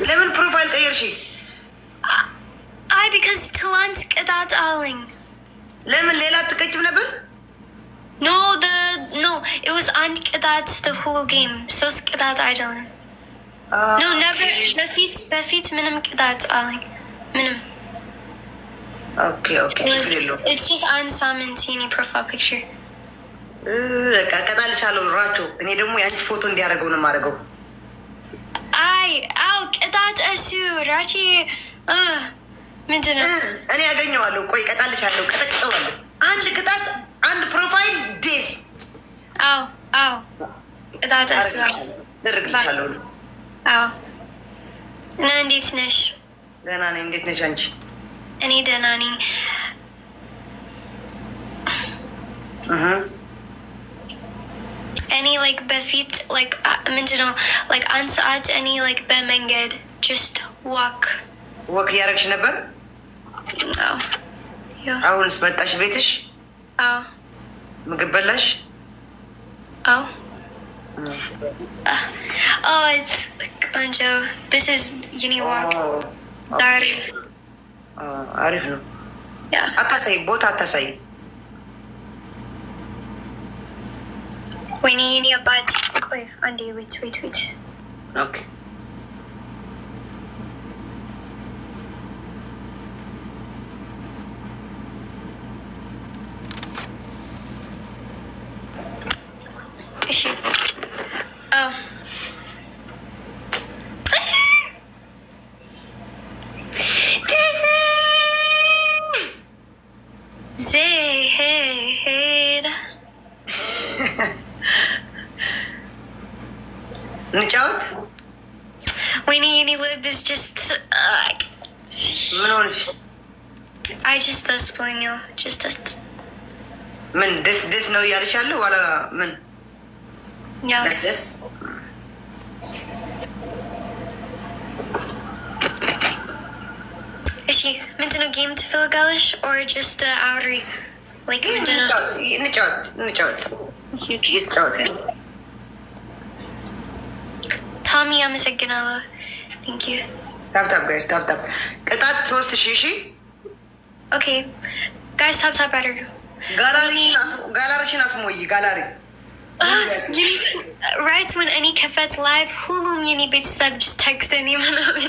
ለምን profile ቀየርሽ? አይ፣ because ትላንት ቅጣት አለኝ። ለምን ሌላ አትቀጭም ነበር? No, no, it was አንድ ቅጣት the whole game፣ ሶስት ቅጣት አይደለም። No, never። በፊት ምንም ቅጣት አለኝ፣ ምንም። Okay፣ ችግር የለውም። It's just አንድ ሳምንት የኔ profile picture። በቃ እቀጣልሻለሁ ራቸው። እኔ ደግሞ የአንቺ ፎቶ እንዲያደርገው ነው የማደርገው። አይ፣ አው፣ ቅጣት እሱ ራቺ ምንድን ነው? እኔ ያገኘዋለሁ። ቆይ እቀጣልሻለሁ፣ ቀጠቅጠዋለሁ። አንድ ቅጣት፣ አንድ profile ዴዝ። አው፣ ቅጣት እሱ። ደርግልሻለሁ። አዎ። እና እንዴት ነሽ? ደህና ነኝ። እንዴት ነሽ አንቺ? እኔ ደህና ነኝ። እኔ like በፊት like ምንድን ነው፣ like አንድ ሰዓት እኔ like በመንገድ just walk። Walk እያደረግሽ ነበር? አዎ። አሁንስ መጣሽ ቤትሽ? አዎ። ምግብ በላሽ? አዎ። Oh, it's ቆንጆ። This is የኔ walk ዛሬ። አሪፍ ነው። አታሳይ፣ ቦታ አታሳይ። ወይኔ የኔ አባት፣ ቆይ አንዴ፣ wait, wait, wait. Okay. እሺ። አዎ። ዜሄድ። እንጫወት። ወይኔ፣ የኔ ልብ is just ምን ሆንሽ? I just ደስ ብሎኛል። Just ደስ። ምን ደስ ደስ ነው እያለች ያለ ዋላ ምን? ያው። ደስ ደስ። እሺ፣ ምንድነው፣ game ትፈልጋለሽ or just አውሪ? Like ምንድነው? እንጫወት፣ እንጫወት፣ እንጫወት። ታሚ፣ አመሰግናለሁ። Thank you. Tap tap, guys, tap tap። ቅጣት 3000፣ እሺ። Okay guys, tap tap አድርጉ። ጋላሪሽን አስሞይ፣ gallery። Right when እኔ ከፈት live ሁሉም የኔ ቤተሰብ just text እኔ ምናምን።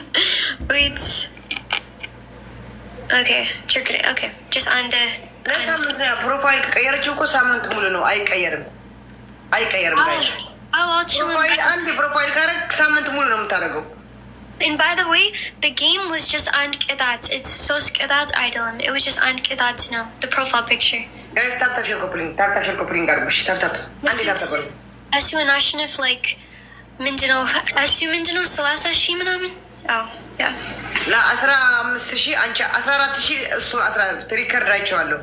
Wait, okay፣ ችግር፣ okay፣ just አንድ። ለሳምንት ነው። Profile ከቀየረችው እኮ ሳምንት ሙሉ ነው። አይቀየርም፣ አይቀየርም guys። አዎ፣ አልችልም። Profile፣ አንድ profile ካረግ ሳምንት ሙሉ ነው የምታደርገው። And by the way, the game was just አንድ ቅጣት። It's ሶስት ቅጣት አይደለም። It was just አንድ ቅጣት ነው። The profile picture. Guys, tap tap, share, copy link፣ tap tap, share, copy link አድርጉ። እሺ፣ tap tap፣ አንዴ tap tap አድርጉ። እሱን አሸንፍ like ምንድነው፣ እሱ ምንድነው፣ 30,000 ምናምን። አዎ፣ yeah. ለ15,000 አንቺ፣ 14,000 እሱ፣ አስራ record አይቼዋለሁ።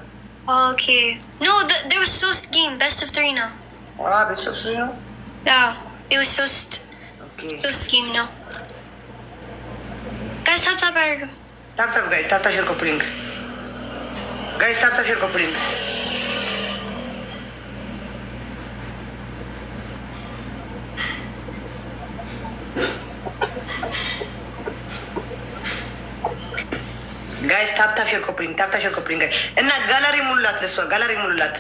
Okay. No, there was ሶስት game፣ best of three ነው። ቤተሰብ ሱ ነው። Yeah, it was ሶስት ሶስት game ነው። Guys, tap tap አድርጉ። Tap tap, guys, tap tap, share, copy link, guys, tap tap, share, copy link, guys, tap tap, share, copy link, tap tap, share, copy link እና ጋላሪ ሙሉላት፣ ለሷ ጋላሪ ሙሉላት፣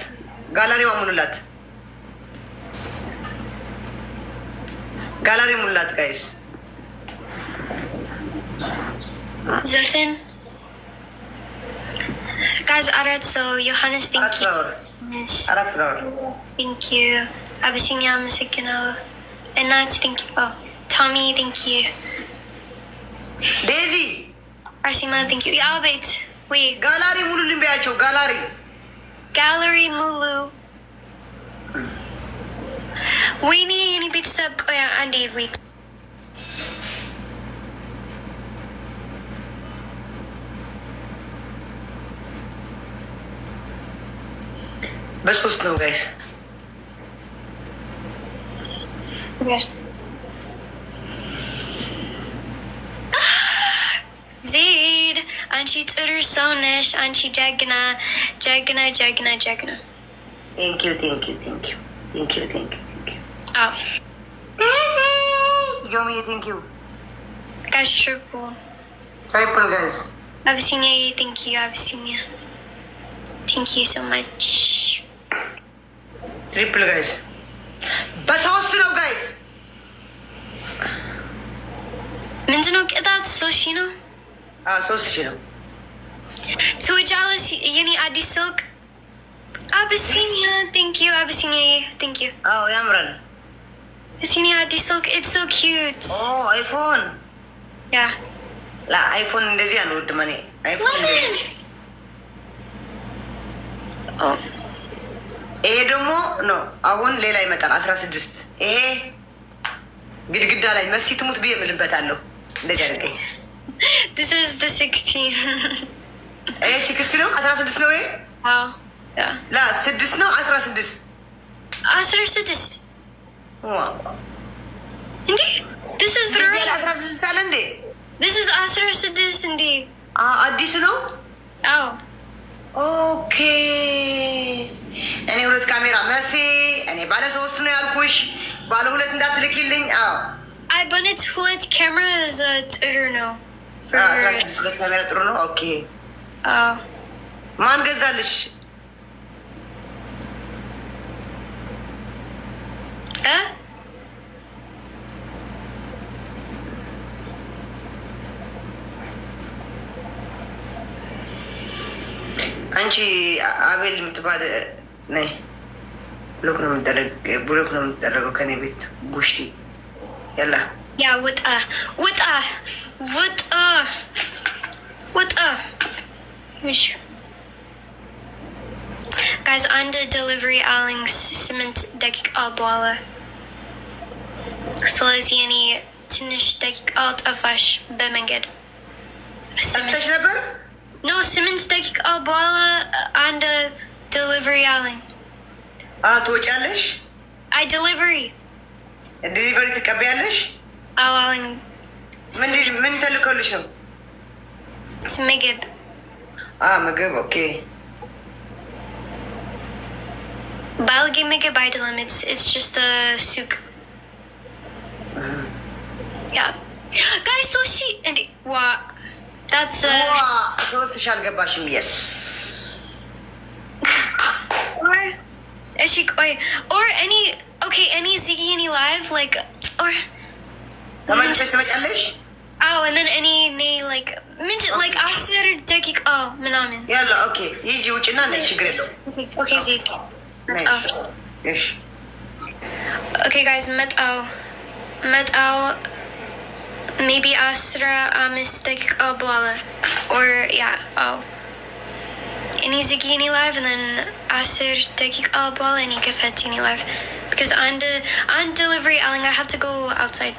ጋላሪዋ ሙሉላት፣ ጋላሪ ሙሉላት guys። ዘፈን guys፣ አራት ሰው፣ ዮሐንስ፣ thank you. አራት flower። Thank you. አቢሲኒያ፣ አመሰግናለሁ። እናት፣ thank you. ታሚ፣ thank you. ዴዚ። አርሴማ፣ thank you። አቤት፣ ወይ። ጋላሪ ሙሉልኝ በያቸው፣ ጋላሪ። ጋለሪ ሙሉ። ወይኔ የኔ ቤተሰብ፣ ቆያ አንዴ፣ wait. በሶስት ነው guys። ዜድ፣ አንቺ ጥሩ ሰው ነሽ። አንቺ ጀግና፣ ጀግና፣ ጀግና፣ ጀግና። Thank you, thank you, thank you, thank you, thank you, thank you. አዎ። ጆሚዬ፣ thank you. Guys, triple. Triple, guys. አቢሲኒያ, thank you. አቢሲኒያ, thank you so much. Triple, guys. በሶስት ነው guys. ምንድነው ቅጣት? 3000 ነው። 3000 ነው። ትወጃለሽ የኔ አዲስ ስልክ? አቢሲኒያ, thank you. አቢሲኒያ, thank you. አዎ፣ ያምራል። አቢሲኒያ አዲስ ስልክ፣ it's so cute. Oh, iPhone. Yeah. ላ፣ iPhone እንደዚህ አልወድም እኔ iPhone እንደዚህ። Oh. ይሄ ደግሞ no፣ አሁን ሌላ ይመጣል። 16 ይሄ ግድግዳ ላይ መሲ ትሙት ብዬ እምልበታለሁ። እንደዚህ አድርገኝ። This is the 16. ይሄ 16 ነው፣ 16 ነው ይሄ። አዎ, yeah. ላ፣ ስድስት ነው፣ 16። 16 እንዴ? This is the 16 አለ እንዴ? This is 16 እንዴ? አዲስ ነው። አዎ። Okay፣ እኔ ሁለት ካሜራ መሴ፣ እኔ ባለ ሶስት ነው ያልኩሽ፣ ባለ ሁለት እንዳትልኪልኝ። አዎ። አይ፣ በእውነት ሁለት ካሜራ ጥሩ ነው። 16 ሁለት ካሜራ ጥሩ ነው። Okay. አዎ። ማን ገዛልሽ? እ አንቺ አቤል የምትባል ነይ፣ block ነው የምትደረግ፣ block ነው የምትደረገው ከኔ ቤት ቡሽቲ ያላ። Yeah, ውጣ፣ ውጣ፣ ውጣ፣ ውጣ። እሺ guys፣ አንድ delivery አለኝ 8 ደቂቃ በኋላ። ስለዚህ እኔ ትንሽ ደቂቃ ጠፋሽ በመንገድ። ጠፍተሽ ነበር? No፣ 8 ደቂቃ በኋላ አንድ delivery አለኝ። ትወጫለሽ? አይ፣ delivery. Delivery ትቀበያለሽ? አዎ፣ አለኝ። ምን ተልኮልሽ ነው? ምግብ። ምግብ፣ okay. ባልጌ ምግብ አይደለም። It's just ሱቅ። Yeah, guys, 3000 እንዴ? ዋ፣ that's 3000 አልገባሽም? Yes. እሺ ቆይ፣ or እኔ okay፣ እኔ ዝጊ እኔ live like or ተመልሰሽ ትመጫለሽ? አዎ፣ and then እኔ ነይ like ምንድን like 10 ደቂቃ ምናምን። ያለ okay፣ ሂጂ ውጭና ነይ፣ ችግር የለውም። Okay, ዝጊ። እሺ። Okay guys፣ መጣው፣ መጣው፣ maybe 15 ደቂቃ በኋላ or yeah፣ አዎ፣ እኔ ዝጊ እኔ live and then 10 ደቂቃ በኋላ እኔ ከፈት እኔ live because አንድ delivery አለኝ። I have to go outside.